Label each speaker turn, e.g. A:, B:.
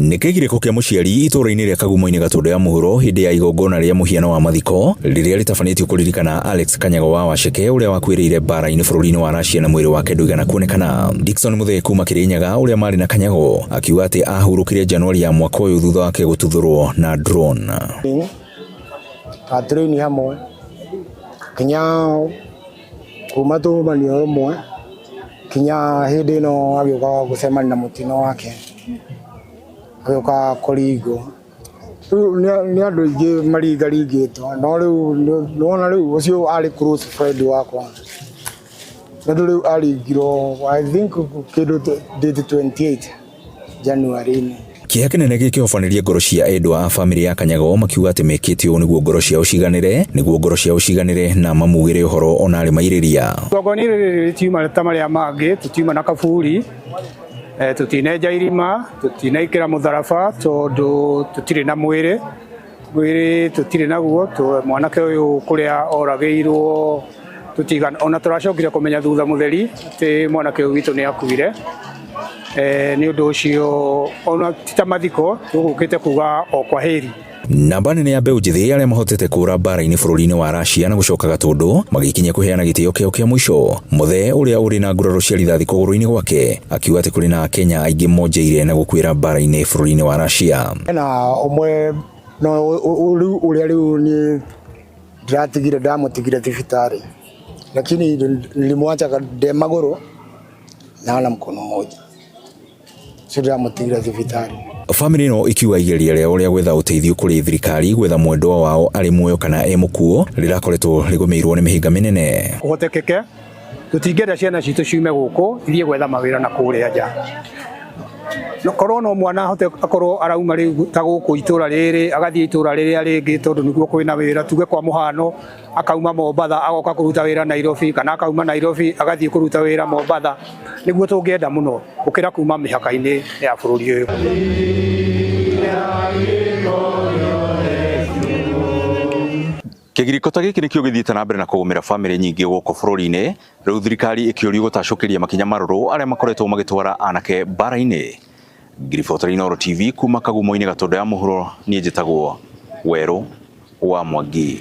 A: Nĩ kĩgirĩko kĩa mũciari itũũra-inĩ rĩa Kagumo-inĩ Gatũndũ ya mũhuro hĩndĩ ya igongona rĩa mũhiano wa mathiko rĩrĩa rĩtabanĩtio kũririkana Alex Kanyago wa Waceke ũrĩa wakuĩrĩire mbara-inĩ bũrũri-inĩ wa Russia na mwĩrĩ wake ndũigana kuonekana. Dickson Muthee kuma Kĩrĩnyaga ũrĩa marĩ na Kanyago akiuga atĩ ahurũkire Januari ya mwaka ũyũ thutha wake gũtuthũrwo na drone.
B: Twatrain hamwe kinya kuma tumania rũmwe kinya hĩndĩ ĩno agĩũka gũcemania na mũtino wake, agĩũka kũringwo. Rĩu nĩ andũ aingĩ maringaringĩtwo, no rĩu nĩwona rĩu ũcio arĩ close friend wakwa, tondũ rĩu aringirwo, I think, kĩndũ date 28 January-inĩ.
A: Kĩeha kĩnene gĩkĩhobanĩria ngoro cia endwa a bamĩrĩ ya Kanyago makiuga atĩ mekĩte ũũ nĩguo ngoro ciao ciganĩre, nĩguo ngoro ciao ciganĩre na mamugĩre ũhoro ona arĩ mairĩria.
C: Igongona rĩrĩ rĩtiuma ta marĩa mangĩ, tũtiuma na kaburi, tũtinenja irima, tũtinaikĩra mũtharaba tondũ tũtirĩ na mwĩrĩ, mwĩrĩ tũtirĩ naguo. Mwanake ũyũ kũrĩa oragĩirwo tũtigana ona tũracokire kũmenya thutha mũtheri atĩ mwanake ũyũ witũ nĩ akuire. Nĩ ũndũ ũcio ona ti ta mathiko tũgũkĩte kuga o kwa heri.
A: Namba nene ya mbeũ njĩthĩ arĩa mahotete kũũra mbara-inĩ bũrũri-inĩ wa Russia na gũcoka Gatũndũ magĩkinya kũheana gĩtĩo kĩao kĩa mũico. Muthee ũrĩa ũrĩ na nguraro cia rithathi kũgũrũ-inĩ gwake akiuga atĩ kũrĩ na Akenya aingĩ monjeire na gũkuĩra mbara-inĩ bũrũri-inĩ wa Russia.
B: Hena ũmwe no rĩu ũrĩa rĩu niĩ ndĩratigire, ndamũtigire thibitarĩ, lakini nilimwacha nde magũrũ na ana mkono mmoja, so ndĩramũtigire thibitarĩ.
A: Bamĩrĩ ĩno ikiuga igeria rĩao rĩa gwetha ũteithio kũrĩ thirikari gwetha mwendwa wao arĩ muoyo kana e mũkuo rĩrakoretwo rĩgũmĩirwo nĩ mĩhĩnga mĩnene.
C: Kũhotekeke tũtingĩenda ciana citũ ciume gũkũ ithiĩ gwetha mawĩra na kũrĩa nja. No korwo no mwana ahote akorwo arauma rĩu ta gũkũ itũra rĩrĩ agathiĩ itũra rĩrĩa rĩngĩ tondũ nĩguo kwĩna wĩra, tuge kwa mũhano akauma Mombatha agoka kũruta wĩra Nairobi, kana akauma Nairobi agathiĩ kũruta wĩra Mombatha, nĩguo tũngĩenda mũno gũkĩra kuma mĩhaka-inĩ ya bũrũri ũyũ.
A: Kĩgirĩko ta gĩkĩ nĩkĩo gĩthiĩte na mbere na kũgũmĩra bamĩrĩ nyingĩ gũkũ bũrũri-inĩ. Rĩu thirikari ĩkĩũrio gũtacũkĩria makinya marũrũ arĩa makoretwo magĩtwara anake mbara-inĩ. Ngiribota Inooro TV kuma Kagumo-inĩ Gatũndũ ya mũhuro, niĩ njĩtagwo Werũ wa Mwangi.